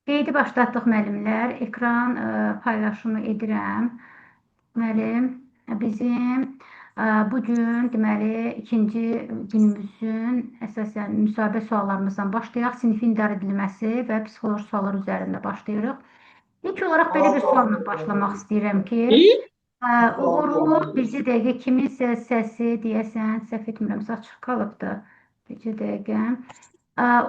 Qeydi başlatdıq müəllimlər. Ekran paylaşımı edirəm. Müəllim, bizim bugün deməli ikinci günümüzün əsasən müsahibə suallarımızdan başlayaq. Sinifin idarə edilməsi və psixoloji suallar üzərində başlayırıq. İlk olaraq belə bir sualla başlamaq istəyirəm ki, uğurlu bircə dəqiqə kiminsə səsi deyəsən, səhv etmirəmsə açıq qalıbdır. Bircə dəqiqə.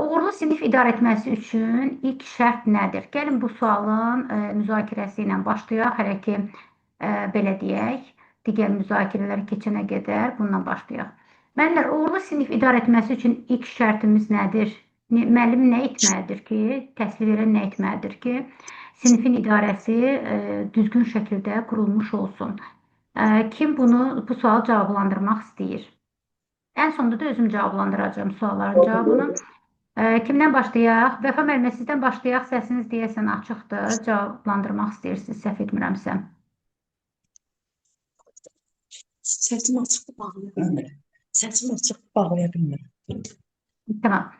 Uğurlu sinif idarə etməsi üçün ilk şərt nədir? Gəlin bu sualın müzakirəsi ilə başlayaq. Hələ ki, belə deyək, digər müzakirələr keçənə qədər bundan başlayaq. Müəllimlər, uğurlu sinif idarə etməsi üçün ilk şərtimiz nədir? Müəllim nə etməlidir ki, təhsil verən nə etməlidir ki, sinifin idarəsi düzgün şəkildə qurulmuş olsun? Kim bu sualı cavablandırmaq istəyir? Ən sonda da özüm cavablandıracağım sualların cavabını. Kimdən başlayaq? Vəfa müəllimə, sizdən başlayaq. Səsiniz deyəsən açıqdır. Cavablandırmaq istəyirsiniz, səhv etmirəmsə. Səsim açıqdır, bağlaya bilmirəm. Səsim açıqdır, bağlaya bilmirəm. Tamam.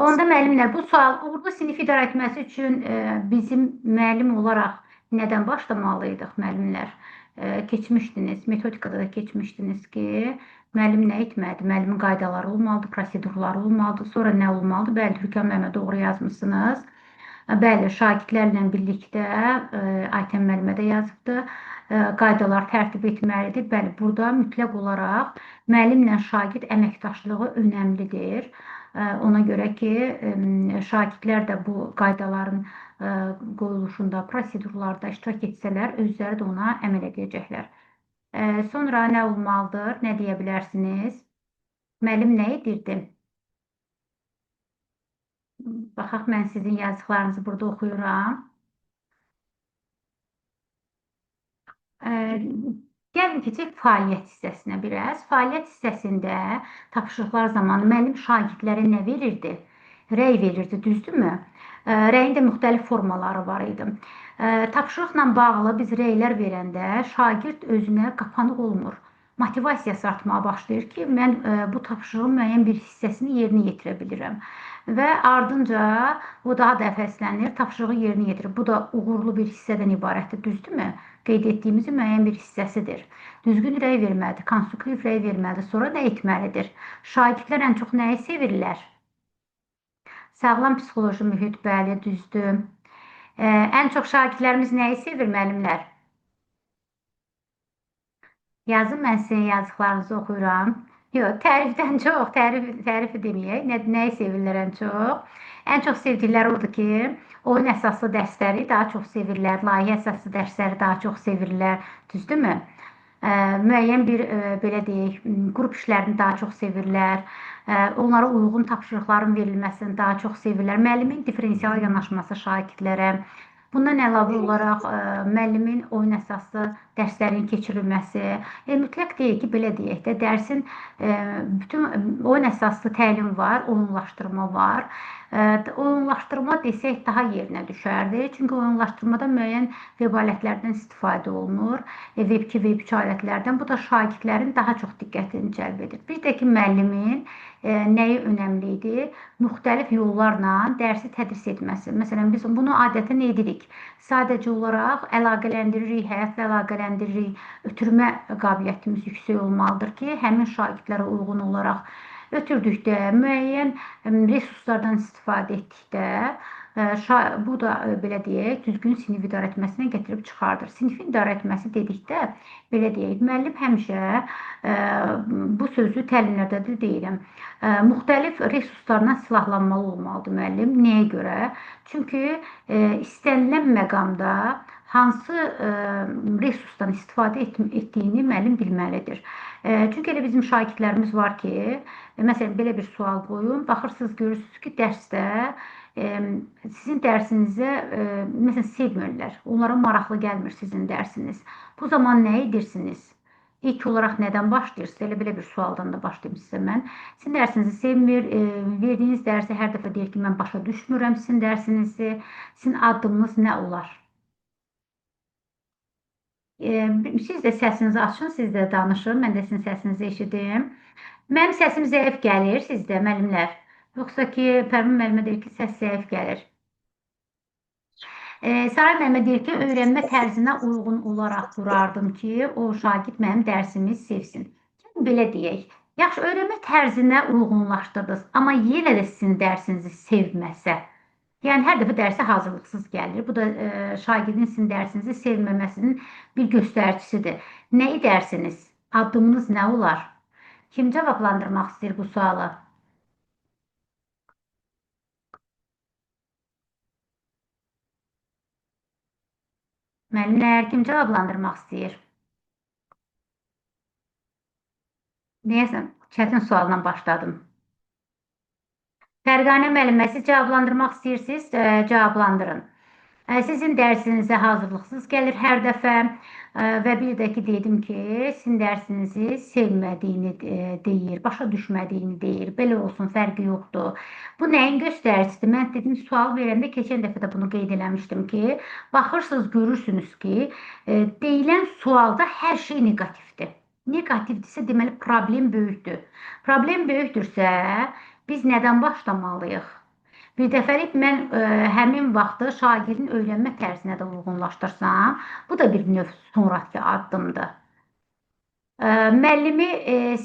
Onda müəllimlər, bu sual uğurlu sinif idarə etməsi üçün bizim müəllim olaraq nədən başlamalıydıq müəllimlər? Keçmişdiniz, metodikada da keçmişdiniz ki, müəllim nə etməlidir? Müəllimin qaydaları olmalıdır, prosedurları olmalıdır. Sonra nə olmalıdır? Bəli, Türkan müəllimə doğru yazmışsınız. Bəli, şagirdlərlə birlikdə Aytən müəllimə də yazıbdır. Qaydalar tərtib etməlidir. Bəli, burada mütləq olaraq müəllimlə şagird əməkdaşlığı önəmlidir. Ona görə ki, şagirdlər də bu qaydaların qoyuluşunda, prosedurlarda iştirak etsələr, özləri də ona əməl edəcəklər. Sonra nə olmalıdır? Nə deyə bilərsiniz? Müəllim nə edirdi? Baxaq, mən sizin yazdıqlarınızı burada oxuyuram. Gəlin keçək fəaliyyət hissəsinə biraz. Fəaliyyət hissəsində tapşırıqlar zamanı müəllim şagirdlərə nə verirdi? Rəy verirdi, düzdürmü? Rəyin də müxtəlif formaları var idi. Tapşırıqla bağlı biz rəylər verəndə şagird özünə qapanıq olmur. Motivasiyası artmağa başlayır ki, mən bu tapşırığın müəyyən bir hissəsini yerinə yetirə bilirəm. Və ardınca o daha da həvəslənir, tapşırığı yerinə yetirir. Bu da uğurlu bir hissədən ibarətdir, düzdürmü? Qeyd etdiyimizin müəyyən bir hissəsidir. Düzgün rəy verməlidir, konstruktiv rəy verməlidir. Sonra nə etməlidir? Şagirdlər ən çox nəyi sevirlər? Sağlam psixoloji mühit, bəli, düzdür. Ən çox şagirdlərimiz nəyi sevir, müəllimlər? Yazın, mən sizin yazdıqlarınızı oxuyuram. Yox, tərifdən çox, tərifi deməyək. Nəyi sevirlər ən çox? Ən çox sevdikləri odur ki, oyun əsaslı dərsləri daha çox sevirlər, layihə əsaslı dərsləri daha çox sevirlər, düzdürmü? Müəyyən bir, belə deyək, qrup işlərini daha çox sevirlər, onlara uyğun tapşırıqların verilməsini daha çox sevirlər. Müəllimin diferensial yanaşması şagirdlərə. Bundan əlavə olaraq müəllimin oyun əsaslı dərslərin keçirilməsi, mütləq deyil ki, belə deyək də, dərsin bütün oyun əsaslı təlim var, oyunlaşdırma var. Oyunlaşdırma desək daha yerinə düşərdi. Çünki oyunlaşdırmada müəyyən web alətlərdən istifadə olunur, Web 2, Web 3 alətlərdən. Bu da şagirdlərin daha çox diqqətini cəlb edir. Bir də ki, müəllimin nəyi önəmli idi? Müxtəlif yollarla dərsi tədris etməsi. Məsələn, biz bunu adətən edirik. Sadəcə olaraq əlaqələndiririk, həyatla əlaqələndiririk. Ötürmə qabiliyyətimiz yüksək olmalıdır ki, həmin şagirdlərə uyğun olaraq ötürdükdə, müəyyən resurslardan istifadə etdikdə, bu da belə deyək, düzgün sinif idarə etməsinə gətirib çıxardır. Sinifin idarə etməsi dedikdə, belə deyək, müəllim həmişə bu sözü təlimlərdə də deyirəm, müxtəlif resurslarla silahlanmalı olmalıdır müəllim. Nəyə görə? Çünki istənilən məqamda hansı resursdan istifadə etdiyini müəllim bilməlidir. Çünki elə bizim şagirdlərimiz var ki, məsələn, belə bir sual qoyun, baxırsınız, görürsünüz ki, dərsdə sizin dərsinizə, məsələn, sevmirlər, onlara maraqlı gəlmir sizin dərsiniz. Bu zaman nə edirsiniz? İlk olaraq nədən başlayırsınız? Elə belə bir sualdan da başlayayım sizə mən. Sizin dərsinizi sevmir, verdiyiniz dərsi hər dəfə deyir ki, mən başa düşmürəm sizin dərsinizi. Sizin addımınız nə olar? Siz də səsinizi açın, siz də danışın, mən də sizin səsinizi eşidim. Mənim səsim zəif gəlir sizdə, müəllimlər. Yoxsa ki, Pərvin müəllimə deyir ki, səs zəif gəlir. Saray müəllimə deyir ki, öyrənmə tərzinə uyğun olaraq qurardım ki, o şagird mənim dərsimi sevsin. Gəlin belə deyək. Yaxşı, öyrənmə tərzinə uyğunlaşdırdınız, amma yenə də sizin dərsinizi sevməsə, yəni hər dəfə dərsə hazırlıqsız gəlir. Bu da şagirdin sizin dərsinizi sevməməsinin bir göstəricisidir. Nə edərsiniz? Addımınız nə olar? Kim cavablandırmaq istəyir bu sualı? Müəllimlər, kim cavablandırmaq istəyir? Deyəsən, çətin sualla başladım. Fərqanə müəllimə, siz cavablandırmaq istəyirsiniz, cavablandırın. Sizin dərsinizə hazırlıqsız gəlir hər dəfə və bir də ki, dedim ki, sizin dərsinizi sevmədiyini deyir, başa düşmədiyini deyir. Belə olsun, fərqi yoxdur. Bu nəyin göstəricisidir? Mən dedim, sual verəndə keçən dəfə də bunu qeyd eləmişdim ki, baxırsınız, görürsünüz ki, deyilən sualda hər şey neqativdir. Neqativdirsə, deməli, problem böyükdür. Problem böyükdürsə, biz nədən başlamalıyıq? Bir dəfəlik mən həmin vaxtı şagirdin öyrənmə tərzinə də uyğunlaşdırsam, bu da bir növ sonrakı addımdır. Müəllimi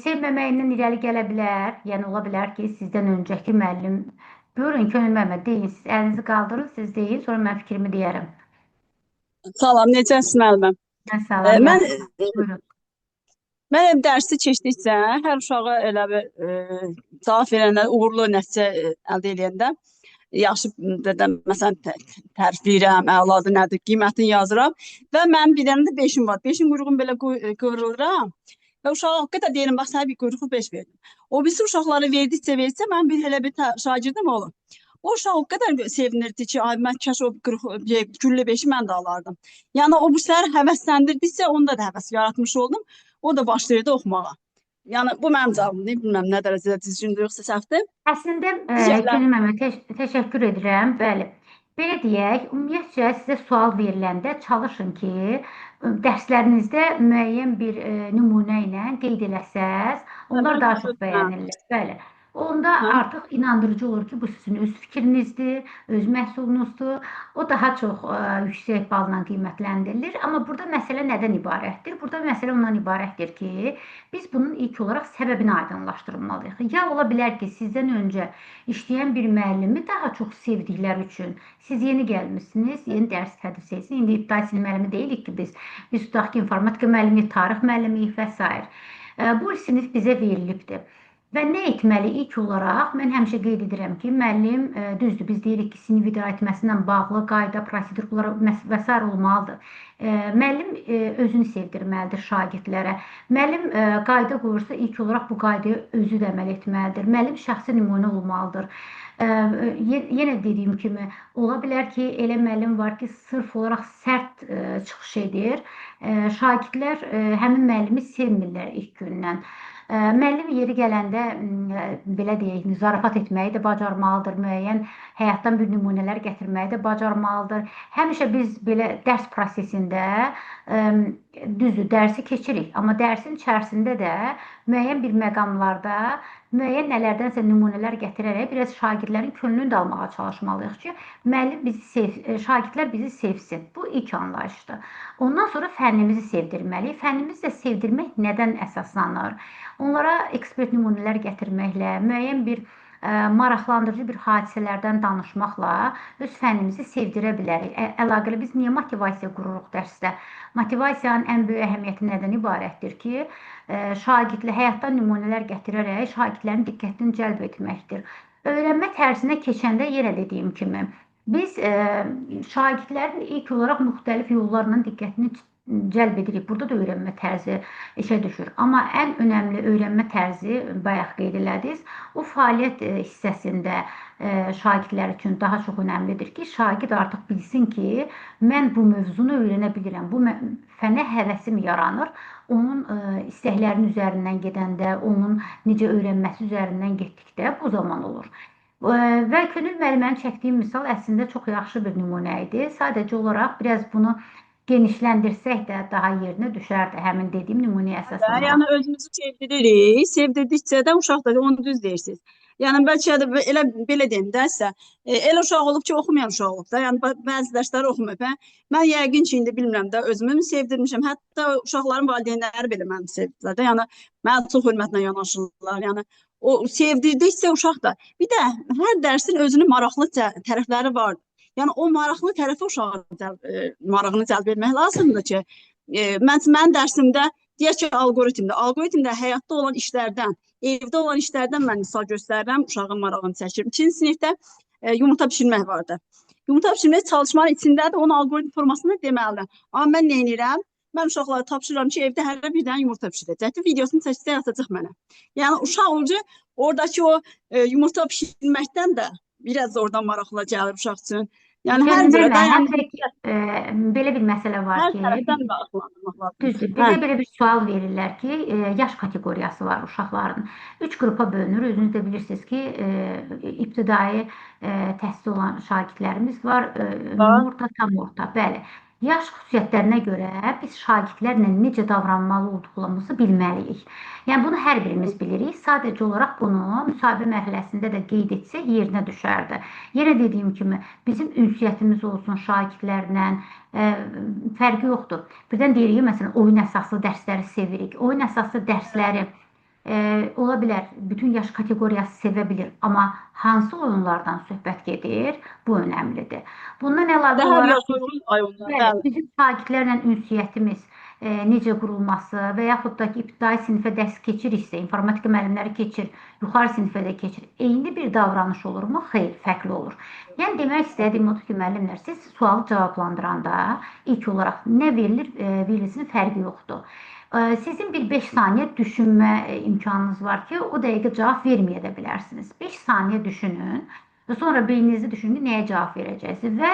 sevməməyindən irəli gələ bilər. Yəni, ola bilər ki, sizdən öncəki müəllim, buyurun, Könül müəllimə, deyin, siz əlinizi qaldırın, siz deyin, sonra mən fikrimi deyərəm. Salam, necəsiniz müəlliməm? Mən salam, Mən yaxşı. Buyurun. Mən dərsi keçdikcə hər uşağa elə bir cavab verəndə, uğurlu nəticə əldə eləyəndə yaxşı dedim, məsələn, tərifləyirəm, əladır, nədir, qiymətini yazıram və mənim bir dənə də 5-im var. 5-in quyruğunu belə qıvrılıram və uşağa o qədər deyirəm, bax, sənə bir quyruqlu 5 verdim. O birisi uşaqlara verdikcə, verdikcə, mənim bir elə bir şagirdim olur. O uşaq o qədər sevinirdi ki, ay, mən kaş o güllü 5-i mən də alardım. Yəni, o bu səhər həvəsləndirdikcə onda da həvəs yaratmış oldum. O da başlayırdı oxumağa. Yəni, bu mənim cavabımdır. Bilməm, nə dərəcədə düzgündür, yoxsa səhvdir. Əslində, Könül müəllimə təşəkkür edirəm. Bəli. Belə deyək, ümumiyyətcə sizə sual veriləndə çalışın ki, dərslərinizdə müəyyən bir nümunə ilə qeyd eləsəz, onlar daha çox bəyənirlər. Bəli. Onda artıq inandırıcı olur ki, bu sizin öz fikrinizdir, öz məhsulunuzdur. O daha çox yüksək balla qiymətləndirilir. Amma burada məsələ nədən ibarətdir? Burada məsələ ondan ibarətdir ki, biz bunun ilk olaraq səbəbini aydınlaşdırmalıyıq. Ya ola bilər ki, sizdən öncə işləyən bir müəllimi daha çox sevdikləri üçün siz yeni gəlmişsiniz, yeni dərs tədris edirsiniz. İndi ibtidai sinif müəllimi deyilik ki, biz tutaq ki, informatika müəllimiyik, tarix müəllimiyik və s. Bu sinif bizə verilibdir. Və nə etməli? İlk olaraq mən həmişə qeyd edirəm ki, müəllim, düzdür, biz deyirik ki, sinif idarə etməsi ilə bağlı qayda, prosedur, bunlar və s. olmalıdır. Müəllim özünü sevdirməlidir şagirdlərə. Müəllim qayda qoyursa, ilk olaraq bu qaydaya özü də əməl etməlidir. Müəllim şəxsi nümunə olmalıdır. Yenə dediyim kimi, ola bilər ki, elə müəllim var ki, sırf olaraq sərt çıxış edir. Şagirdlər həmin müəllimi sevmirlər ilk gündən. Müəllim yeri gələndə, belə deyək, zarafat etməyi də bacarmalıdır, müəyyən həyatdan bir nümunələr gətirməyi də bacarmalıdır. Həmişə biz belə dərs prosesində, düzdür, dərsi keçirik, amma dərsin içərisində də müəyyən bir məqamlarda müəyyən nələrdənsə nümunələr gətirərək biraz şagirdlərin könlünü də almağa çalışmalıyıq ki, müəllim bizi şagirdlər bizi sevsin. Bu ilk anlayışdır. Ondan sonra fənnimizi sevdirməliyik. Fənnimizi də sevdirmək nədən əsaslanır? Onlara ekspert nümunələr gətirməklə, müəyyən bir maraqlandırıcı bir hadisələrdən danışmaqla öz fənnimizi sevdirə bilərik. Əlaqəli biz niyə motivasiya qururuq dərsdə? Motivasiyanın ən böyük əhəmiyyəti nədən ibarətdir ki, şagirdlə həyatdan nümunələr gətirərək şagirdlərin diqqətini cəlb etməkdir. Öyrənmə tərzinə keçəndə yenə dediyim kimi, biz şagirdlərin ilk olaraq müxtəlif yollarla diqqətini cəlb edirik. Burada da öyrənmə tərzi işə düşür. Amma ən önəmli öyrənmə tərzi, bayaq qeyd elədiniz, o fəaliyyət hissəsində şagirdlər üçün daha çox önəmlidir ki, şagird artıq bilsin ki, mən bu mövzunu öyrənə bilirəm, bu fənə həvəsim yaranır. Onun istəklərinin üzərindən gedəndə, onun necə öyrənməsi üzərindən getdikdə bu zaman olur. Və Könül müəllimənin çəkdiyim misal əslində çox yaxşı bir nümunə idi. Sadəcə olaraq biraz bunu genişləndirsək də daha yerinə düşərdi həmin dediyim nümunəyə əsaslanaraq. Yəni özümüzü sevdiririk, sevdirdikcə də uşaq da onu düz deyirsiniz. Yəni bəlkə də elə belə deyim də sizə. Elə uşaq olub ki, oxumayan uşaq olub da. Yəni bəzi dərsləri oxumayıb. Hə? Mən yəqin ki, indi bilmirəm də özümü mü sevdirmişəm. Hətta uşaqların valideynləri belə məni sevdilər də. Yəni mənə çox hörmətlə yanaşırlar. Yəni o sevdirdikcə uşaq da. Bir də hər dərsin özünün maraqlı tərəfləri var. Yəni o maraqlı tərəfi uşağın marağını cəlb etmək lazımdır ki, mənim dərsimdə deyək ki, alqoritmdə, alqoritmdə həyatda olan işlərdən, evdə olan işlərdən mən misal göstərirəm, uşağın marağını çəkirəm. İkinci sinifdə yumurta bişirmək vardı. Yumurta bişirmək çalışmanın içindədir, onu alqoritm formasında deməlidir. Amma mən nə edirəm? Mən uşaqlara tapşırıram ki, evdə hər bir dənə yumurta bişirəcəkdir. Videosunu çəksə atacaq mənə. Yəni uşaq olunca oradakı o yumurta bişirməkdən də biraz oradan maraqlı gəlir uşaq üçün. Yəni hər cürə də, həm də ki, belə bir məsələ var hər ki, tərəfdən maraqlandırmaq lazımdır. Düzdür. Bizə belə bir sual verirlər ki, yaş kateqoriyası var uşaqların. 3 qrupa bölünür. Özünüz də bilirsiniz ki, ibtidai təhsil olan şagirdlərimiz var, ümumi orta, tam orta. Bəli. Yaş xüsusiyyətlərinə görə biz şagirdlərlə necə davranmalı olduğumuzu bilməliyik. Yəni bunu hər birimiz bilirik. Sadəcə olaraq bunu müsahibə mərhələsində də qeyd etsək yerinə düşərdi. Yenə dediyim kimi bizim ünsiyyətimiz olsun şagirdlərlə, fərqi yoxdur. Birdən deyirik ki, məsələn, oyun əsaslı dərsləri sevirik. Oyun əsaslı dərsləri ola bilər, bütün yaş kateqoriyası sevə bilir, amma hansı oyunlardan söhbət gedir, bu önəmlidir. Bundan əlavə olaraq bəli, bizim şagirdlərlə ünsiyyətimiz necə qurulması və yaxud da ki, ibtidai sinifə dərs keçiriksə, informatika müəllimləri keçir, yuxarı sinifə də keçir. Eyni bir davranış olurmu? Xeyr, fərqli olur. Yəni demək istədiyim odur ki, müəllimlər, siz sualı cavablandıranda ilk olaraq nə verilir, verilsin fərqi yoxdur. Sizin bir 5 saniyə düşünmə imkanınız var ki, o dəqiqə cavab verməyə də bilərsiniz. 5 saniyə düşünün və sonra beyninizdə düşünün ki, nəyə cavab verəcəksiniz və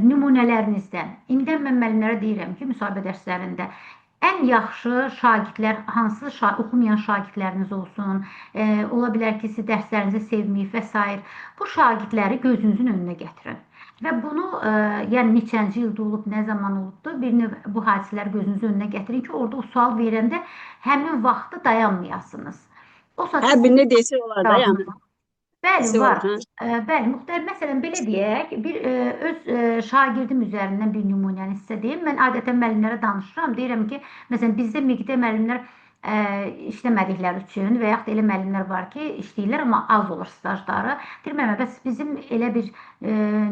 nümunələrinizdən. İndidən mən müəllimlərə deyirəm ki, müsahibə dərslərində ən yaxşı şagirdlər, hansı oxumayan şagirdləriniz olsun, ola bilər ki, siz dərslərinizi sevməyib və s. Bu şagirdləri gözünüzün önünə gətirin. Və bunu, yəni neçənci ildə olub, nə zaman olubdur, bir növ bu hadisələri gözünüzün önünə gətirin ki, orada o sual verəndə həmin vaxtda dayanmayasınız. O saat Hər birini desək olar da, yəni. Bəli, var. Hə? Bəli, müxtəlif. Məsələn, belə deyək, bir öz şagirdim üzərindən bir nümunəni sizə deyim. Mən adətən müəllimlərə danışıram. Deyirəm ki, məsələn, bizdə MİQ-də müəllimlər işləmədikləri üçün və yaxud da elə müəllimlər var ki, işləyirlər, amma az olur stajları. Deyirəm, müəllimə, bəs bizim elə bir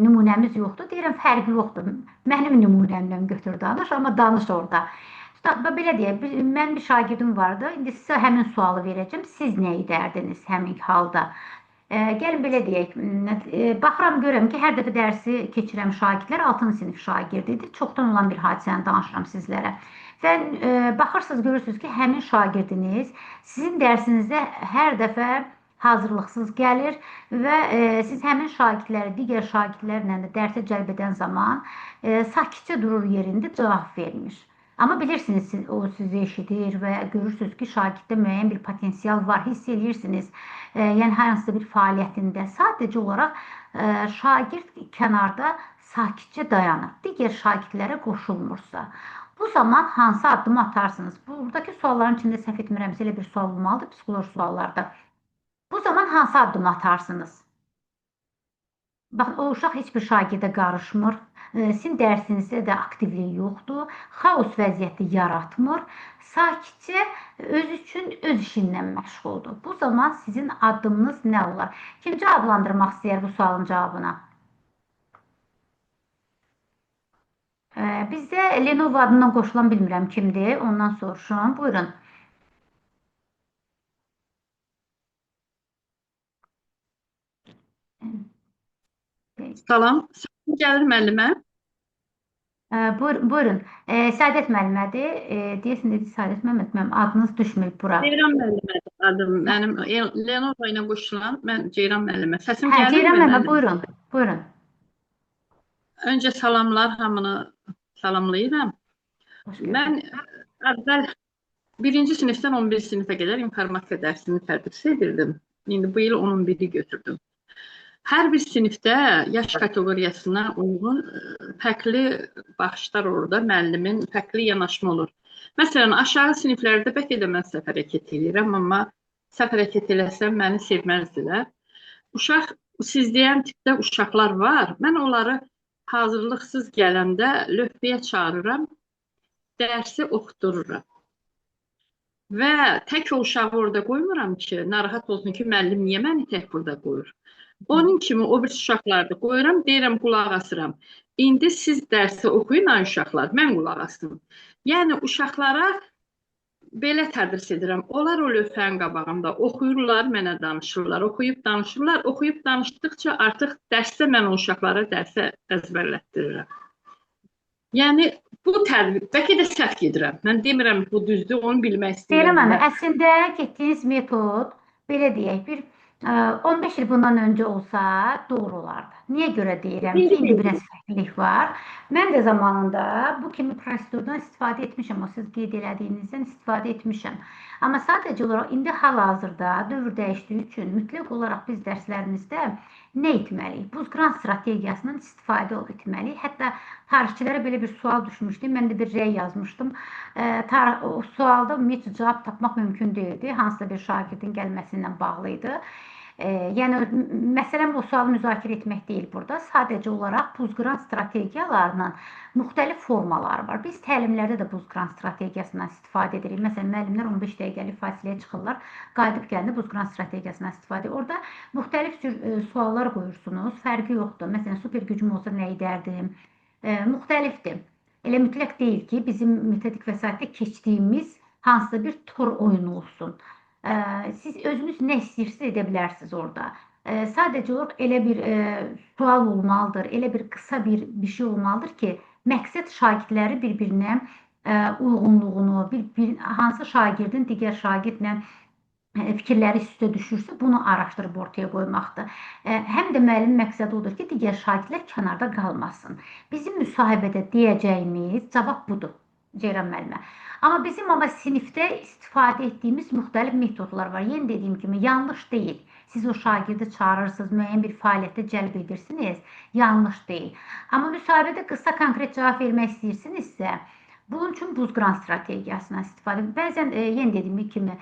nümunəmiz yoxdur. Deyirəm, fərqi yoxdur. Mənim nümunəmlə götür danış, amma danış orada. Belə deyək, mənim bir şagirdim vardı. İndi sizə həmin sualı verəcəm. Siz nə edərdiniz həmin halda? Gəlin belə deyək, baxıram görürəm ki, hər dəfə dərsi keçirəm şagirdlər 6-cı sinif şagirdi idi. Çoxdan olan bir hadisəni danışıram sizlərə. Və baxırsınız, görürsünüz ki, həmin şagirdiniz sizin dərsinizdə hər dəfə hazırlıqsız gəlir və siz həmin şagirdləri digər şagirdlərlə də dərsə cəlb edən zaman sakitcə durur yerində, cavab vermir. Amma bilirsiniz, o sizi eşidir və görürsünüz ki, şagirddə müəyyən bir potensial var, hiss edirsiniz. Yəni hər hansısa bir fəaliyyətində sadəcə olaraq şagird kənarda sakitcə dayanır, digər şagirdlərə qoşulmursa. Bu zaman hansı addımı atarsınız? Buradakı sualların içində səhv etmirəmsə elə bir sual olmalıdır, psixoloji suallarda. Bu zaman hansı addımı atarsınız? Baxın, o uşaq heç bir şagirdə qarışmır. Sizin dərsinizdə də aktivliyi yoxdur. Xaos vəziyyəti yaratmır. Sakitcə öz üçün öz işindən məşğuldur. Bu zaman sizin addımınız nə olar? Kim cavablandırmaq istəyər bu sualın cavabına? Bizdə Lenovo adından qoşulan bilmirəm kimdir. Ondan soruşum. Buyurun. Salam. Səsim gəlir müəllimə? Buyurun. Səadət müəllimədir. Deyəsən dedi Səadət Məmməd müəllim, adınız düşmür bura. Ceyran müəllimədir adım. Mənim Lenovo ilə qoşulan mən Ceyran müəllimə. Səsim gəlir Ceyran müəllimə, buyurun. Buyurun. Öncə salamlar, hamını salamlayıram. Mən əvvəl 1-ci sinifdən 11-ci sinifə qədər informatika dərsini tədris edirdim. İndi bu il 11-i götürdüm. Hər bir sinifdə yaş kateqoriyasına uyğun fərqli baxışlar olur da, müəllimin fərqli yanaşma olur. Məsələn, aşağı siniflərdə bəlkə də mən səhv hərəkət edirəm, amma Səhv hərəkət eləsəm məni sevməzdilər. Uşaq, siz deyən tipdə uşaqlar var. Mən onları hazırlıqsız gələndə lövhəyə çağırıram, dərsi oxudururam. Və tək o uşağı orada qoymuram ki, narahat olsun ki, müəllim niyə məni tək burada qoyur? Onun kimi o bir uşaqları da qoyuram, deyirəm, qulaq asıram. İndi siz dərsi oxuyun ay uşaqlar, mən qulaq asım. Yəni uşaqlara belə tədris edirəm. Onlar o lövhənin qabağında oxuyurlar, mənə danışırlar, oxuyub danışırlar. Oxuyub danışdıqca artıq dərsdə mən o uşaqlara dərsə əzbərlətdirirəm. Yəni bu tədbir, bəlkə də səhv gedirəm. Mən demirəm bu düzdür, onu bilmək istəyirəm. Müəllim, əslində getdiyiniz metod, belə deyək, bir 15 il bundan öncə olsa doğru olardı. Niyə görə deyirəm ki, indi biraz fərqlilik var. Mən də zamanında bu kimi prosedurdan istifadə etmişəm, o siz qeyd elədiyinizdən istifadə etmişəm. Amma sadəcə olaraq indi hal-hazırda dövr dəyişdiyi üçün mütləq olaraq biz dərslərimizdə nə etməliyik? Buzqıran strategiyasından istifadə etməliyik. Hətta tarixçilərə belə bir sual düşmüşdü. Mən də bir rəy yazmışdım. O sualda ümumiyyətcə cavab tapmaq mümkün deyildi. Hansısa bir şagirdin gəlməsi ilə bağlı idi. Yəni məsələn o sualı müzakirə etmək deyil burada. Sadəcə olaraq buzqıran strategiyalarının müxtəlif formaları var. Biz təlimlərdə də buzqıran strategiyasından istifadə edirik. Məsələn, müəllimlər 15 dəqiqəlik fasiləyə çıxırlar, qayıdıb gələndə buzqıran strategiyasından istifadə. Orada müxtəlif cür suallar qoyursunuz, fərqi yoxdur. Məsələn, super gücüm olsa nə edərdim? Müxtəlifdir. Elə mütləq deyil ki, bizim metodik vəsaitdə keçdiyimiz hansısa bir tor oyunu olsun. Siz özünüz nə istəyirsiniz edə bilərsiniz orada. Sadəcə olaraq elə bir sual olmalıdır, elə bir qısa bir şey olmalıdır ki, məqsəd şagirdləri bir-birinə uyğunluğunu, hansı şagirdin digər şagirdlə fikirləri üst-üstə düşürsə, bunu araşdırıb ortaya qoymaqdır. Həm də müəllim məqsədi odur ki, digər şagirdlər kənarda qalmasın. Bizim müsahibədə deyəcəyimiz cavab budur, Ceyran müəllimə. Amma bizim sinifdə istifadə etdiyimiz müxtəlif metodlar var. Yenə dediyim kimi, yanlış deyil. Siz o şagirdi çağırırsınız, müəyyən bir fəaliyyətdə cəlb edirsiniz, yanlış deyil. Amma müsahibədə qısa konkret cavab vermək istəyirsinizsə, bunun üçün buzqıran strategiyasından istifadə edin. Bəzən, yenə dediyim kimi,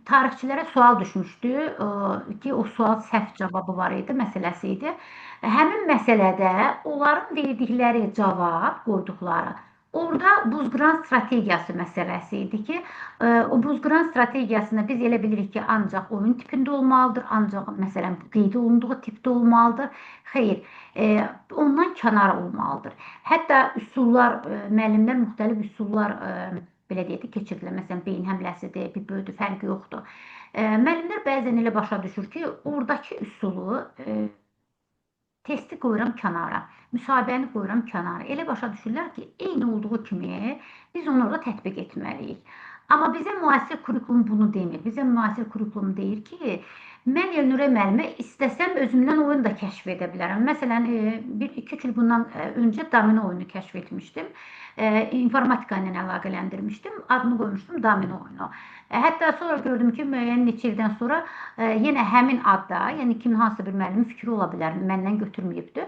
tarixçilərə sual düşmüşdü ki, o sual səhv cavabı var idi, məsələsi idi. Həmin məsələdə onların verdikləri cavab, qoyduqları, orada buzqıran strategiyası məsələsi idi ki, o buzqıran strategiyasını biz elə bilirik ki, ancaq oyun tipində olmalıdır, ancaq məsələn qeyd olunduğu tipdə olmalıdır. Xeyr, ondan kənar olmalıdır. Hətta üsullar, müəllimlər müxtəlif üsullar, belə deyək də, keçirdilər. Məsələn, beyin həmləsidir, bir böyüdür, fərqi yoxdur. Müəllimlər bəzən elə başa düşür ki, oradakı üsulu testi qoyuram kənara, müsahibəni qoyuram kənara. Elə başa düşürlər ki, eyni olduğu kimi biz onu orada tətbiq etməliyik. Amma bizə müasir kurikulum bunu demir. Bizə müasir kurikulum deyir ki, mən Elnurə müəllimə istəsəm özümdən oyun da kəşf edə bilərəm. Məsələn, 1-2-3 il bundan öncə domino oyunu kəşf etmişdim. İnformatika ilə əlaqələndirmişdim. Adını qoymuşdum domino oyunu. Hətta sonra gördüm ki, müəyyən neçə ildən sonra yenə həmin adda, yəni kimin hansısa bir müəllimin fikri ola bilər, məndən götürməyibdir.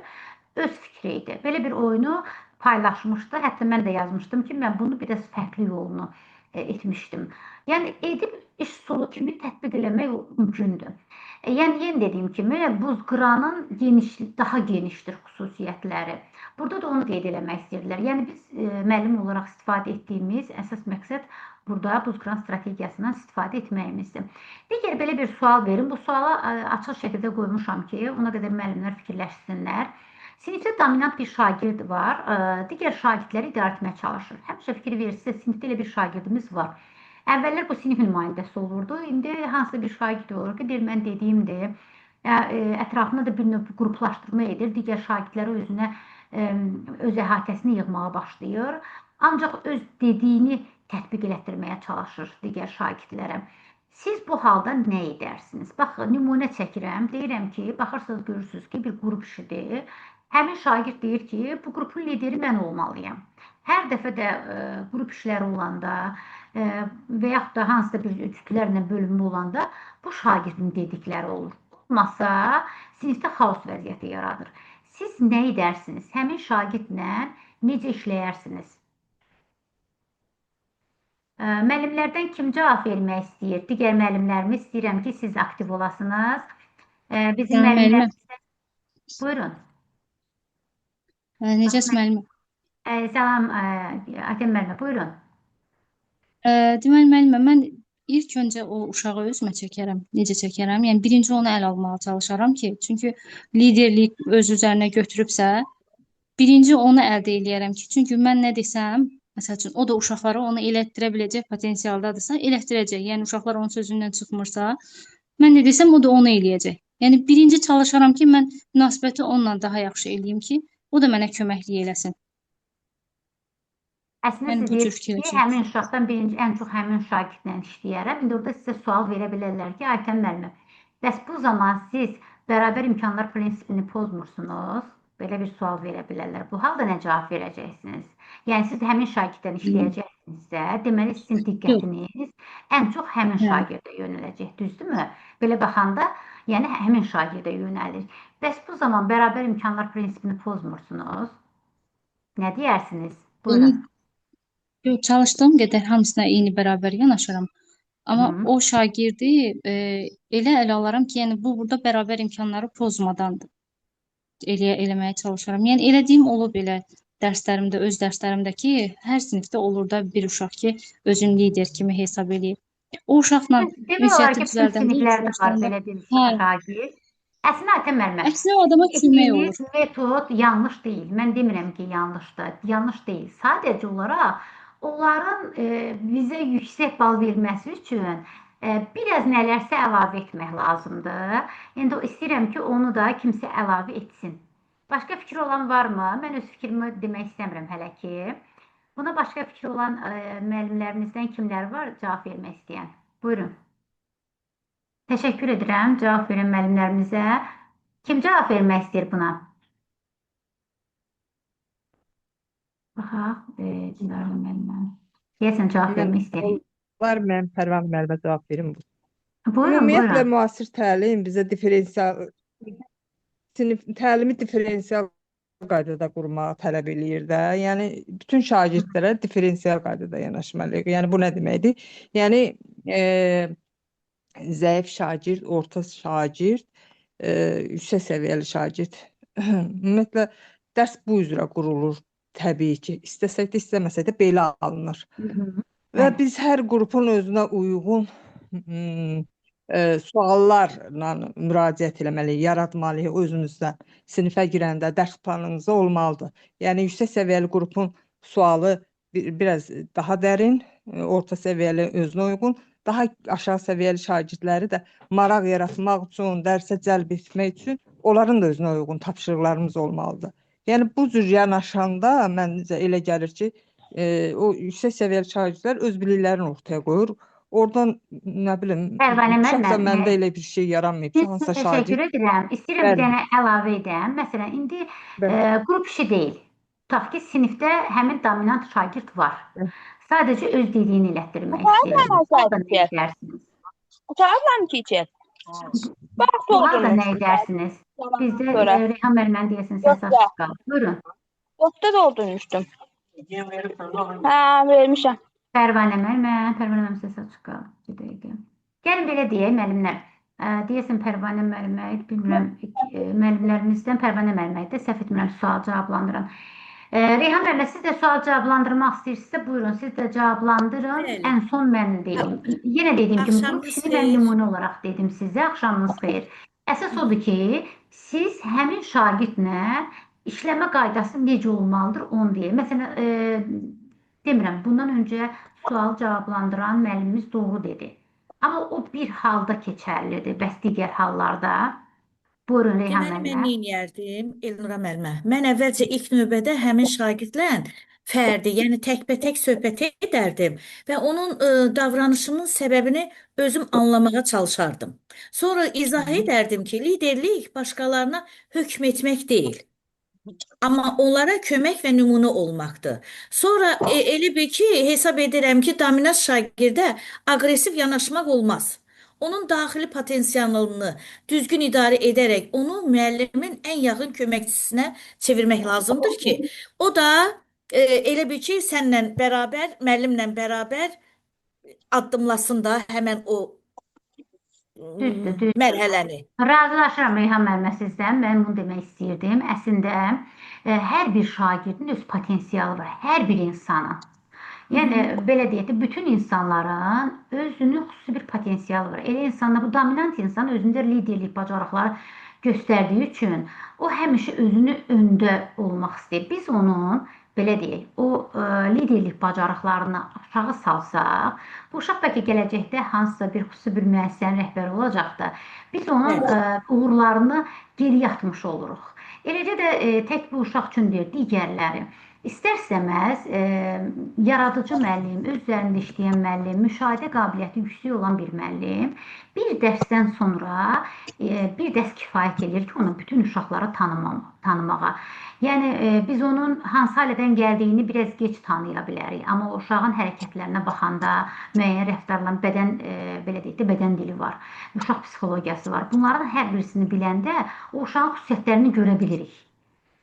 Öz fikri idi. Belə bir oyunu paylaşmışdı. Hətta mən də yazmışdım ki, mən bunu biraz fərqli yolunu etmişdim. Yəni, edib iş üsulu kimi tətbiq eləmək mümkündür. Yəni, yenə dediyim kimi, buzqıranın daha genişdir xüsusiyyətləri. Burada da onu qeyd eləmək istəyirdilər. Yəni, biz müəllim olaraq istifadə etdiyimiz əsas məqsəd burada buzqıran strategiyasından istifadə etməyimizdir. Digər belə bir sual verin. Bu suala açıq şəkildə qoymuşam ki, ona qədər müəllimlər fikirləşsinlər. Sinifdə dominant bir şagird var, digər şagirdləri idarə etməyə çalışır. Həmişə fikir verirsinizsə, sinifdə elə bir şagirdimiz var. Əvvəllər bu sinif nümayəndəsi olurdu, indi hansısa bir şagird olur ki, deyir, mən dediyimdir, ətrafında da bir növ qruplaşdırma edir, digər şagirdləri özünə, öz əhatəsini yığmağa başlayır. Ancaq öz dediyini tətbiq elətdirməyə çalışır digər şagirdlərə. Siz bu halda nə edərsiniz? Bax, nümunə çəkirəm, deyirəm ki, baxırsınız, görürsünüz ki, bir qrup işidir. Həmin şagird deyir ki, bu qrupun lideri mən olmalıyam. Hər dəfə də qrup işləri olanda və yaxud da hansısa bir cütlərlə bölünmə olanda bu şagirdin dedikləri olur. Olmasa, sinifdə xaos vəziyyəti yaradır. Siz nə edərsiniz? Həmin şagirdlə necə işləyərsiniz? Müəllimlərdən kim cavab vermək istəyir? Digər müəllimlərimiz istəyirəm ki, siz aktiv olasınız. Bizim Salam müəllimə. müəllimlərimiz. Buyurun. Necəsiz müəllimə? Salam, Aytən müəllimə, buyurun. Deməli müəllimə, mən ilk öncə o uşağı özümə çəkərəm. Necə çəkərəm? Yəni birinci onu əl almağa çalışaram ki, çünki liderlik öz üzərinə götürübsə, birinci onu əldə eləyərəm ki, çünki mən nə desəm, məsəl üçün o da uşaqlara onu elətdirə biləcək potensialdadırsa, elətdirəcək. Yəni uşaqlar onun sözündən çıxmırsa, mən nə desəm o da onu eləyəcək. Yəni birinci çalışaram ki, mən münasibəti onunla daha yaxşı eləyim ki, o da mənə köməklik eləsin. Əslində Mən siz bu cür deyirsiniz ki, fikirləşirəm. həmin uşaqdan birinci ən çox həmin şagirdlə işləyərəm. İndi orada sizə sual verə bilərlər ki, Aytən müəllimə, bəs bu zaman siz bərabər imkanlar prinsipini pozmursunuz? Belə bir sual verə bilərlər. Bu halda nə cavab verəcəksiniz? Yəni siz həmin şagirddən işləyəcəksinizsə, deməli sizin diqqətiniz ən çox həmin şagirdə yönələcək, düzdürmü? Belə baxanda, yəni həmin şagirdə yönəlir. Bəs bu zaman bərabər imkanlar prinsipini pozmursunuz? Nə deyərsiniz? Buyurun. Yox, çalışdığım qədər hamısına eyni bərabər yanaşıram. Amma o şagirdi elə ələ alaram ki, yəni bu burada bərabər imkanları pozmadan eləməyə çalışaram. Yəni elədiyim olub elə dərslərimdə, öz dərslərimdə ki, hər sinifdə olur da bir uşaq ki, özünü lider kimi hesab eləyir. O uşaqla Demək olar ünsiyyəti ki, bütün düzəldəndə siniflərdə var başlayanda, belə bir hə, şagird. Əslində Aytən müəllimə, əksinə o adama kömək olur. etdiyiniz metod yanlış deyil. Mən demirəm ki, yanlışdır. Yanlış deyil. Sadəcə olaraq onların bizə yüksək bal verməsi üçün biraz nələrsə əlavə etmək lazımdır. İndi istəyirəm ki, onu da kimsə əlavə etsin. Başqa fikri olan varmı? Mən öz fikrimi demək istəmirəm hələ ki. Buna başqa fikri olan müəllimlərimizdən kimlər var cavab vermək istəyən? Buyurun. Təşəkkür edirəm cavab verən müəllimlərimizə. Kim cavab vermək istəyir buna? Baxaq, Dilarə müəllimə. Deyəsən cavab vermək istəyir. Olar mən Pərvanə müəllimə cavab verim. Buyurun, Ümumiyyətlə buyurun. müasir təlim bizə diferensial sinif təlimi diferensial qaydada qurmağı tələb eləyir də. Yəni bütün şagirdlərə diferensial qaydada yanaşmalıyıq. Yəni bu nə deməkdir? Yəni zəif şagird, orta şagird, yüksək səviyyəli şagird. Ümumiyyətlə dərs bu üzrə qurulur təbii ki. İstəsək də, istəməsək də belə alınır. Və biz hər qrupun özünə uyğun suallarla müraciət eləməliyik, yaratmalıyıq özümüzdən. Sinifə girəndə dərs planımızda olmalıdır. Yəni yüksək səviyyəli qrupun sualı biraz daha dərin, orta səviyyəli özünə uyğun, daha aşağı səviyyəli şagirdləri də maraq yaratmaq üçün, dərsə cəlb etmək üçün onların da özünə uyğun tapşırıqlarımız olmalıdır. Yəni bu cür yanaşanda məncə elə gəlir ki, o yüksək səviyyəli şagirdlər öz biliklərini ortaya qoyur. Oradan nə bilim, Pərvanə şəxsən müəllimə, məndə elə bir şey yaranmayıb ki, hansısa təşəkkür şagird edirəm. İstəyirəm bir Bəli. dənə əlavə edəm. Məsələn, indi qrup işi deyil. Tutaq ki, sinifdə həmin dominant şagird var. Bəli. Sadəcə öz dediyini elətdirmək istəyir. Bu halda nə edərsiniz? Qurtarıblar teacher? Bax, Bu halda nə doldurmuşdum. edərsiniz? Bizdə Görə. Reyhan müəllimənin deyəsən səsi açıq qalıb. Buyurun. Yoxda doldurmuşdum. Hə, vermişəm. Pərvanə müəllimə, Pərvanə müəllimə səsi açıq qalıb. Bir dəqiqə. Gəlin belə deyək müəllimlər. Deyəsən Pərvanə müəllimə, bilmirəm, müəllimlərimizdən Pərvanə müəllimə idi, səhv etmirəm, sual cavablandıran. Reyhan müəllimə, siz də sual cavablandırmaq istəyirsinizsə, buyurun, siz də cavablandırın. Bəli. Ən son mən deyim. Yenə dediyim kimi, qrup Axşamınız işini mən xeyir. nümunə olaraq dedim sizə. Axşamınız xeyir. Əsas odur ki, siz həmin şagirdlə işləmə qaydası necə olmalıdır, onu deyim. Məsələn, demirəm, bundan öncə sual cavablandıran müəllimimiz doğru dedi. Amma o bir halda keçərlidir, bəs digər hallarda? Buyurun Reyhan Deməli, mən müəllimə. nə eləyərdim, Elnura müəllimə? Mən əvvəlcə ilk növbədə həmin şagirdlə fərdi, yəni təkbətək söhbət edərdim və onun davranışının səbəbini özüm anlamağa çalışardım. Sonra izah edərdim ki, liderlik başqalarına hökm etmək deyil. Amma onlara kömək və nümunə olmaqdır. Sonra elə bil ki, hesab edirəm ki, dominant şagirdə aqressiv yanaşmaq olmaz. Onun daxili potensialını düzgün idarə edərək onu müəllimin ən yaxın köməkçisinə çevirmək lazımdır ki, o da elə bil ki, sənlə bərabər, müəllimlə bərabər addımlasın da həmən o Düzdür, düzdür. mərhələni. Razılaşıram Reyhan müəllimə sizdən. Mən bunu demək istəyirdim. Əslində hər bir şagirdin öz potensialı var. Hər bir insanın. Yəni belə deyək də, bütün insanların özünün xüsusi bir potensialı var. Elə insanlar, bu dominant insan özündə liderlik bacarıqları göstərdiyi üçün o həmişə özünü öndə olmaq istəyir. Biz onun belə deyək, o liderlik bacarıqlarını aşağı salsaq, bu uşaq bəlkə gələcəkdə hansısa bir xüsusi bir müəssisənin rəhbəri olacaqdı. Biz onun uğurlarını geriyə atmış oluruq. Eləcə də tək bu uşaq üçün deyil, digərləri. İstər-istəməz yaradıcı müəllim, öz üzərində işləyən müəllim, müşahidə qabiliyyəti yüksək olan bir müəllim bir dərsdən sonra bir dərs kifayət edir ki, onu bütün uşaqları tanımağa. Yəni biz onun hansı ailədən gəldiyini biraz gec tanıya bilərik, amma o uşağın hərəkətlərinə baxanda müəyyən rəftarların bədən belə deyək də bədən dili var, uşaq psixologiyası var. Bunların hər birisini biləndə o uşağın xüsusiyyətlərini görə bilirik.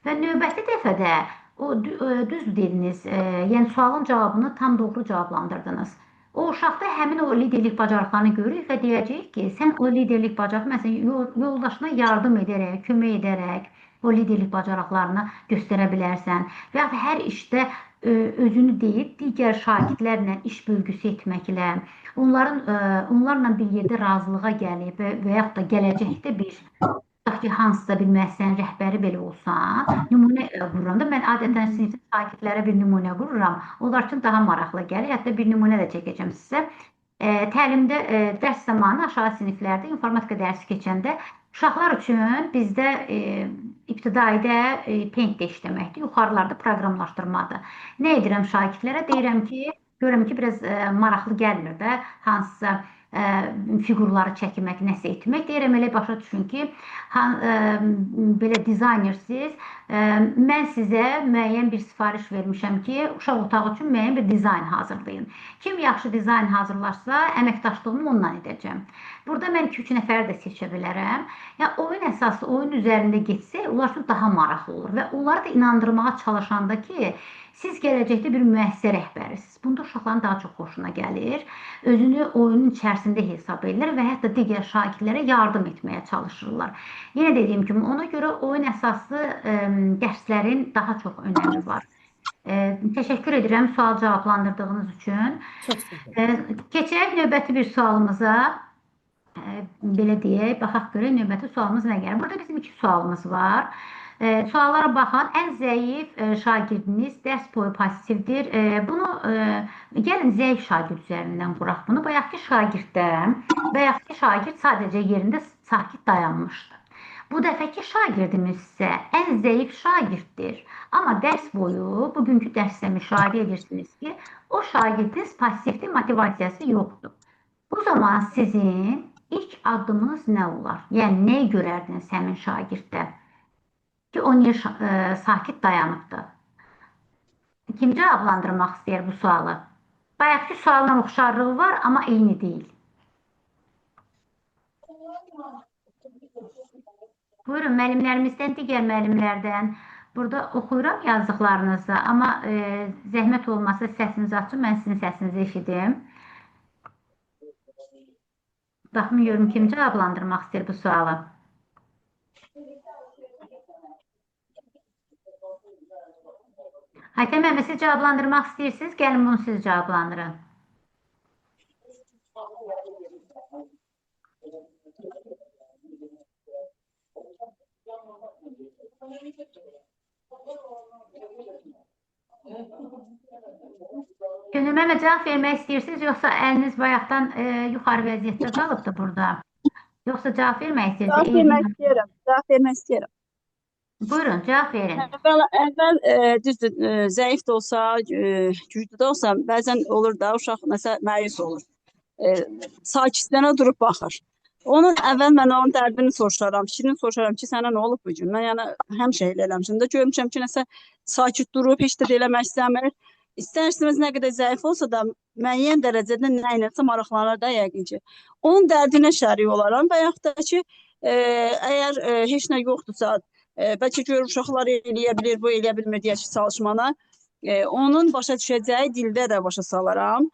Və növbəti dəfədə o düz dediniz, yəni sualın cavabını tam doğru cavablandırdınız. O uşaqda həmin o liderlik bacarıqlarını görürük və deyəcəyik ki, sən o liderlik bacarıq, məsələn, yoldaşına yardım edərək, kömək edərək o liderlik bacarıqlarını göstərə bilərsən. Və yaxud hər işdə özünü deyib digər şagirdlərlə iş bölgüsü etməklə, onlarla bir yerdə razılığa gəlib və yaxud da gələcəkdə bir tutaq ki, hansısa bir müəssisənin rəhbəri belə olsa, nümunə qururam da. Mən adətən sinifdə şagirdlərə bir nümunə qururam. Onlar üçün daha maraqlı gəlir. Hətta bir nümunə də çəkəcəm sizə. Təlimdə dərs zamanı aşağı siniflərdə informatika dərsi keçəndə uşaqlar üçün bizdə ibtidaidə Paint-də işləməkdir, yuxarılarda proqramlaşdırmadır. Nə edirəm şagirdlərə? Deyirəm ki, görürəm ki, biraz maraqlı gəlmir də hansısa fiqurları çəkmək, nəsə etmək. Deyirəm, elə başa düşün ki, belə dizaynersiz, mən sizə müəyyən bir sifariş vermişəm ki, uşaq otağı üçün müəyyən bir dizayn hazırlayın. Kim yaxşı dizayn hazırlarsa, əməkdaşlığımı ondan edəcəm. Burada mən 2-3 nəfər də seçə bilərəm. Yəni, oyun əsaslı, oyun üzərində getsək, onlar üçün daha maraqlı olur və onları da inandırmağa çalışanda ki, siz gələcəkdə bir müəssisə rəhbərisiniz. Bunda uşaqların daha çox xoşuna gəlir. Özünü oyunun içərisində hesab edirlər və hətta digər şagirdlərə yardım etməyə çalışırlar. Yenə dediyim kimi, ona görə oyun əsaslı dərslərin daha çox önəmi var. Təşəkkür edirəm sual cavablandırdığınız üçün. Çox sağ olun. Keçək növbəti bir sualımıza. Belə deyək, baxaq görək növbəti sualımız nə gəlir. Burada bizim 2 sualımız var. Suallara baxan ən zəif şagirdiniz dərs boyu passivdir. Bunu gəlin zəif şagird üzərindən quraq bunu. Bayaqki şagird sadəcə yerində sakit dayanmışdı. Bu dəfəki şagirdimiz isə ən zəif şagirddir. Amma dərs boyu, bugünkü dərsdə müşahidə edirsiniz ki, o şagirdiniz passivdir, motivasiyası yoxdur. Bu zaman sizin ilk addımınız nə olar? Yəni, nəyi görərdiniz həmin şagirddə? Ki, o niyə sakit dayanıbdır? Kim cavablandırmaq istəyir bu sualı? Bayaqki sualla oxşarlığı var, amma eyni deyil. Buyurun, müəllimlərimizdən, digər müəllimlərdən. Burada oxuyuram yazdıqlarınızı, amma zəhmət olmasa səsinizi açın, mən sizin səsinizi eşidim. Baxım, görüm kim cavablandırmaq istəyir bu sualı. Aytən müəllim, siz cavablandırmaq istəyirsiniz? Gəlin bunu siz cavablandırın. Könül müəllimə cavab vermək istəyirsiniz, yoxsa əliniz bayaqdan yuxarı vəziyyətdə qalıbdır burada? Yoxsa cavab vermək istəyirsiniz? Cavab vermək istəyirəm. Cavab vermək istəyirəm. Buyurun, cavab verin. Əvvəl düzdür, zəif də olsa, güclü də olsa, bəzən olur da, uşaq məsələn məyus olur. Sakitlənə durub baxır. Onun əvvəl mən onun dərdini soruşaram, fikrini soruşaram ki, sənə nə olub bu gün? Mən yəni həmişə elə eləmişəm də, görmüşəm ki, nəsə sakit durub, heç də eləmək istəmir. İstər-istəməz nə qədər zəif olsa da müəyyən dərəcədə nə iləsə maraqlanır da yəqin ki. Onun dərdinə şərik olaram və yaxud da ki, əgər heç nə yoxdursa, bəlkə görür uşaqlar eləyə bilir, bu eləyə bilmir deyə ki, çalışmana. Onun başa düşəcəyi dildə də başa salaram.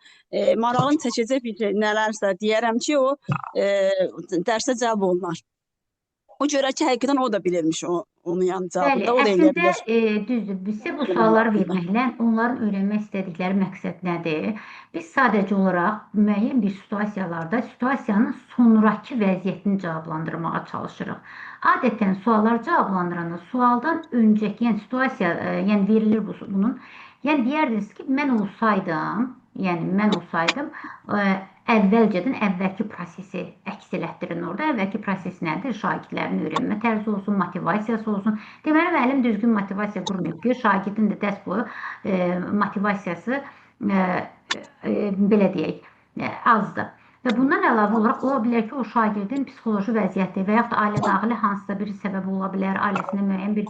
Marağını çəkəcək bir şey, nələrsə deyərəm ki, o dərsə cəlb olunar. O görə ki, həqiqətən o da bilirmiş onu yəni Bəli, cavabını da o da eləyə əslində bilər. düzdür. Bizə bu sualları verməklə onların öyrənmək istədikləri məqsəd nədir? Biz sadəcə olaraq müəyyən bir situasiyalarda situasiyanın sonrakı vəziyyətini cavablandırmağa çalışırıq. Adətən suallar cavablandıranda sualdan öncəki, yəni situasiya, yəni verilir bunun. Yəni deyərdiniz ki, mən olsaydım, yəni mən olsaydım, əvvəlcədən əvvəlki prosesi əks elətdirin orada. Əvvəlki proses nədir? Şagirdlərin öyrənmə tərzi olsun, motivasiyası olsun. Deməli, müəllim düzgün motivasiya qurmayıb ki, şagirdin də dərs boyu motivasiyası belə deyək, azdır. Və bundan əlavə olaraq ola bilər ki, o şagirdin psixoloji vəziyyəti və yaxud da ailə daxili hansısa bir səbəb ola bilər, ailəsində müəyyən bir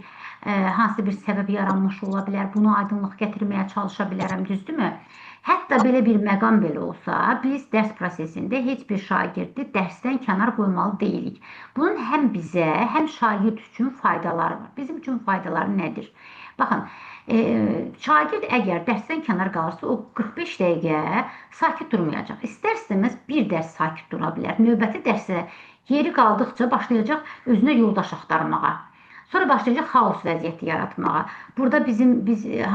hansısa bir səbəb yaranmış ola bilər. Bunu aydınlıq gətirməyə çalışa bilərəm, düzdürmü? Hətta belə bir məqam belə olsa, biz dərs prosesində heç bir şagirdi dərsdən kənar qoymalı deyilik. Bunun həm bizə, həm şagird üçün faydaları var. Bizim üçün faydaları nədir? Baxın, şagird əgər dərsdən kənar qalırsa, o 45 dəqiqə sakit durmayacaq. İstər-istəməz bir dərs sakit dura bilər. Növbəti dərsə yeri qaldıqca başlayacaq özünə yoldaş axtarmağa. Sonra başlayacaq xaos vəziyyəti yaratmağa. Burada biz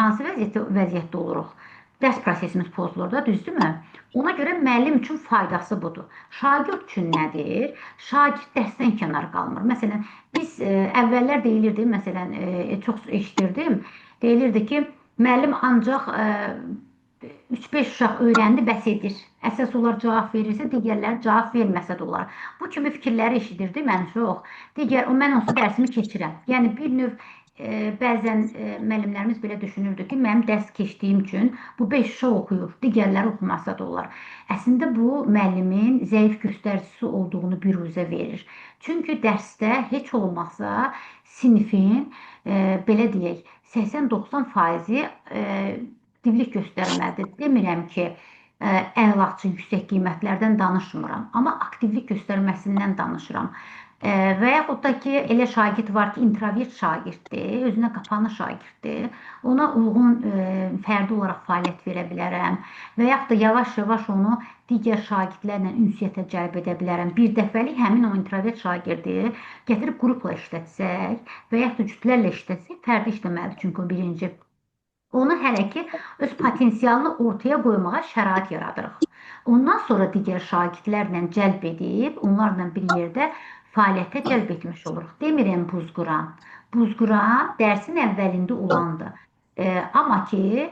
hansı vəziyyətdə oluruq? Dərs prosesimiz pozulur da, düzdürmü? Ona görə müəllim üçün faydası budur. Şagird üçün nədir? Şagird dərsdən kənar qalmır. Məsələn, biz əvvəllər deyilirdi, məsələn, çox eşidirdim. Deyilirdi ki, müəllim ancaq 3-5 uşaq öyrəndi, bəs edir. Əsas onlar cavab verirsə, digərləri cavab verməsə də olar. Bu kimi fikirləri eşidirdim mən çox. Digər, mən onsuz dərsimi keçirəm. Yəni bir növ bəzən müəllimlərimiz belə düşünürdü ki, mənim dərs keçdiyim üçün bu 5 uşaq oxuyur, digərləri oxumasa da olar. Əslində bu müəllimin zəif göstəricisi olduğunu büruzə verir. Çünki dərsdə heç olmazsa sinifin belə deyək 80-90 faizi aktivlik göstərməlidir. Demirəm ki, əlaçı yüksək qiymətlərdən danışmıram, amma aktivlik göstərməsindən danışıram. Və yaxud da ki, elə şagird var ki, introvert şagirddir, özünə qapanı şagirddir. Ona uyğun fərdi olaraq fəaliyyət verə bilərəm və yaxud da yavaş-yavaş onu digər şagirdlərlə ünsiyyətə cəlb edə bilərəm. Bir dəfəlik həmin o introvert şagirdi gətirib qrupla işlətsək və yaxud da cütlərlə işlətsək, fərdi işləməlidir çünki o birinci. Onu hələ ki öz potensialını ortaya qoymağa şərait yaradırıq. Ondan sonra digər şagirdlərlə cəlb edib, onlarla bir yerdə fəaliyyətə cəlb etmiş oluruq. Demirəm buzquran. Buzquran dərsin əvvəlində olandır. Amma ki,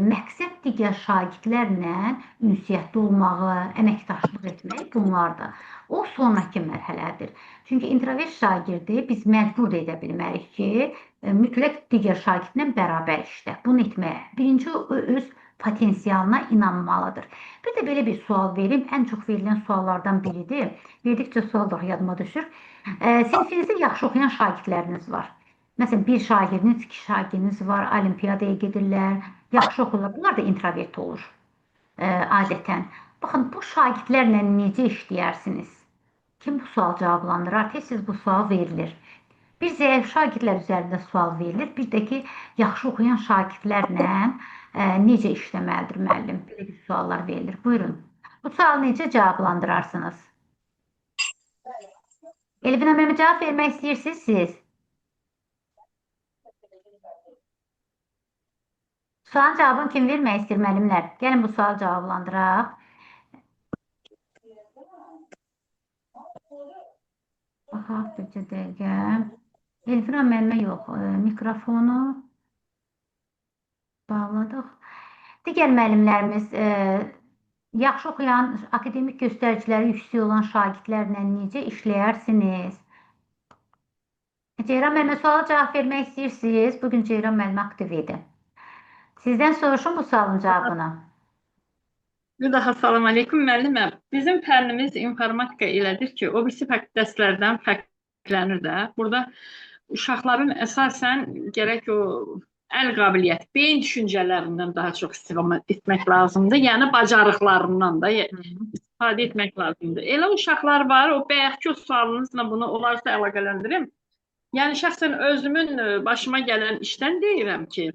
məqsəd digər şagirdlərlə ünsiyyətdə olmağı, əməkdaşlıq etmək bunlardır. O sonrakı mərhələdir. Çünki introvert şagirdi biz məcbur da edə bilmərik ki, mütləq digər şagirdlə bərabər işlə. Bunu etməyə. Birinci, o öz potensialına inanmalıdır. Bir də belə bir sual verim. Ən çox verilən suallardan biridir. Verdikcə sual da yadıma düşür. Sinfinizdə yaxşı oxuyan şagirdləriniz var. Məsələn, bir şagirdiniz, iki şagirdiniz var, olimpiyadaya gedirlər, yaxşı oxuyurlar. Bunlar da introvert olur adətən. Baxın, bu şagirdlərlə necə işləyərsiniz? Kim bu sual cavablandırar? Tez-tez bu sual verilir. Bir zəif şagirdlər üzərində sual verilir. Bir də ki, yaxşı oxuyan şagirdlərlə necə işləməlidir müəllim? Belə bir suallar verilir. Buyurun. Bu sualı necə cavablandırarsınız? Elvin müəllimə cavab vermək istəyirsiniz siz? Sualın cavabını kim vermək istəyir müəllimlər? Gəlin bu sualı cavablandıraq. Baxaq bircə dəqiqə. Elvira müəllimə yox, mikrofonu bağladıq. Digər müəllimlərimiz yaxşı oxuyan, akademik göstəriciləri yüksək olan şagirdlərlə necə işləyərsiniz? Ceyran müəllimə suala cavab vermək istəyirsiniz? Bugün Ceyran müəllimə aktiv idi. Sizdən soruşun bu sualın cavabını. Bir daha salam aleyküm müəllimə. Bizim fənnimiz informatika elədir ki, o birisi dərslərdən fərqlənir də. Burada uşaqların əsasən gərək o əl qabiliyyəti, beyin düşüncələrindən daha çox istifadə etmək lazımdır. Yəni bacarıqlarından da istifadə etmək lazımdır. Elə uşaqlar var, o bayaqki o sualınızla bunu olarsa əlaqələndirim. Yəni şəxsən özümün başıma gələn işdən deyirəm ki,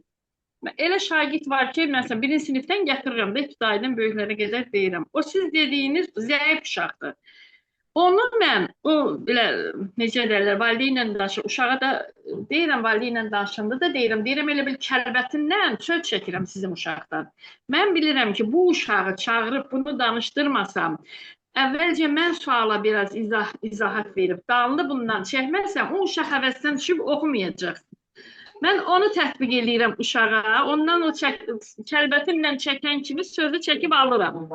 Elə şagird var ki, məsələn, birinci sinifdən gətirirəm də, ibtidaidən böyüklərə qədər deyirəm. O siz dediyiniz zəif uşaqdır. Onu mən, o belə necə deyirlər, valideynlə danışır, uşağa da deyirəm, valideynlə danışanda da deyirəm, deyirəm elə bil kəlbətindən söz çəkirəm sizin uşaqdan. Mən bilirəm ki, bu uşağı çağırıb bunu danışdırmasam, əvvəlcə mən suala biraz izahat verib, dalını bundan çəkməsəm, o uşaq həvəsdən düşüb oxumayacaq. Mən onu tətbiq eləyirəm uşağa, ondan o kəlbətimlə çəkən kimi sözü çəkib alıram.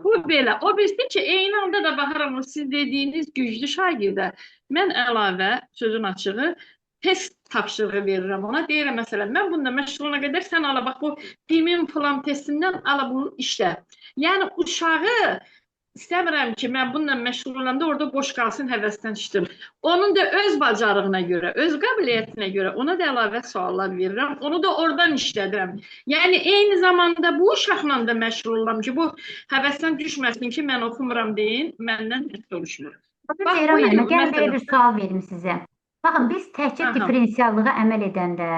Bu belə. O bilsin ki, eyni anda da baxaram o siz dediyiniz güclü şagirdə. Mən əlavə, sözün açığı, test tapşırığı verirəm ona. Deyirəm, məsələn, mən bununla məşğul olana qədər sən ala bax bu BİM-in filan testindən ala bunu işlə. Yəni uşağı istəmirəm ki, mən bununla məşğul olanda orada boş qalsın, həvəsdən düşsün. Onun da öz bacarığına görə, öz qabiliyyətinə görə ona da əlavə suallar verirəm. Onu da oradan işlədirəm. Yəni eyni zamanda bu uşaqla da məşğul oluram ki, bu həvəsdən düşməsin ki, mən oxumuram deyin, məndən heç soruşmur. Bax, Ceyran müəllimə, gəlin belə bir sual verim sizə. Baxın, biz təkcə diferensiallığa əməl edəndə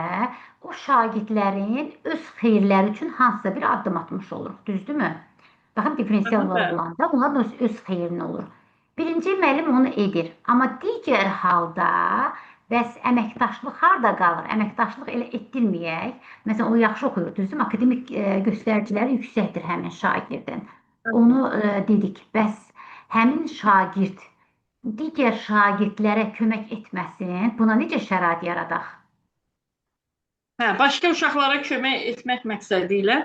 o şagirdlərin öz xeyirləri üçün hansısa bir addım atmış oluruq, düzdürmü? Baxın, diferensial olanda onların öz xeyrinə olur. Birinci müəllim onu edir. Amma digər halda bəs əməkdaşlıq harda qalır? Əməkdaşlıq elə etdirməyək. Məsələn, o yaxşı oxuyur, düzdürmü? Akademik göstəriciləri yüksəkdir həmin şagirdin. Onu dedik. Bəs həmin şagird digər şagirdlərə kömək etməsin, buna necə şərait yaradaq? Hə, başqa uşaqlara kömək etmək məqsədi ilə.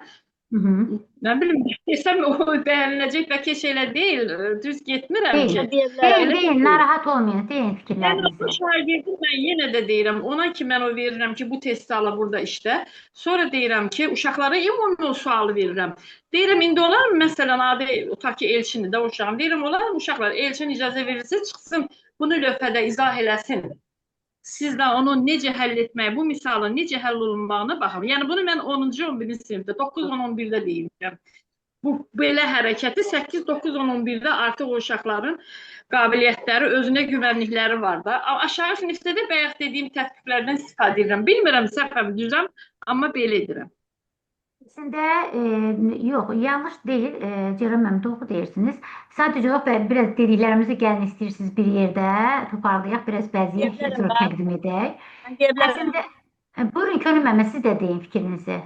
Nə bilim, desəm o bəyəniləcək, bəlkə heç elə deyil, düz getmirəm ki. Deyin, narahat olmayın, deyin fikirlərinizi. Yəni, o şagirdi mən yenə də deyirəm, ona ki, mən o verirəm ki, bu testi ala burada işlə. Sonra deyirəm ki, uşaqlara ümumi o sualı verirəm. Deyirəm, indi olar mı, məsələn, adi, tutaq ki, Elçindir də uşağım. Deyirəm, olar mı uşaqlar, Elçin icazə verirsə, çıxsın, bunu lövhədə izah eləsin. Siz də onu necə həll etmək, bu misalın necə həll olunmağına baxın. Yəni bunu mən 10-cu, 11-ci sinifdə, 9, 10, 11-də deyirəm. Bu belə hərəkəti 8, 9, 10, 11-də artıq o uşaqların qabiliyyətləri, özünə güvənlikləri var da. Aşağı sinifdə də bayaq dediyim tətbiqlərdən istifadə edirəm. Bilmirəm səhvəm, düzəm, amma belə edirəm. Əslində, yox, yanlış deyil, Ceyran müəllim, doğru deyirsiniz. Sadəcə olaraq biraz dediklərimizi gəlin istəyirsiniz bir yerdə toparlayaq, biraz bəziyək, sonra təqdim edək. Əslində, buyurun Könül müəllimə, siz də deyin fikrinizi.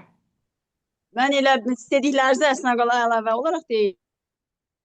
Mən elə dediklərinizə əslində qala əlavə olaraq deyim.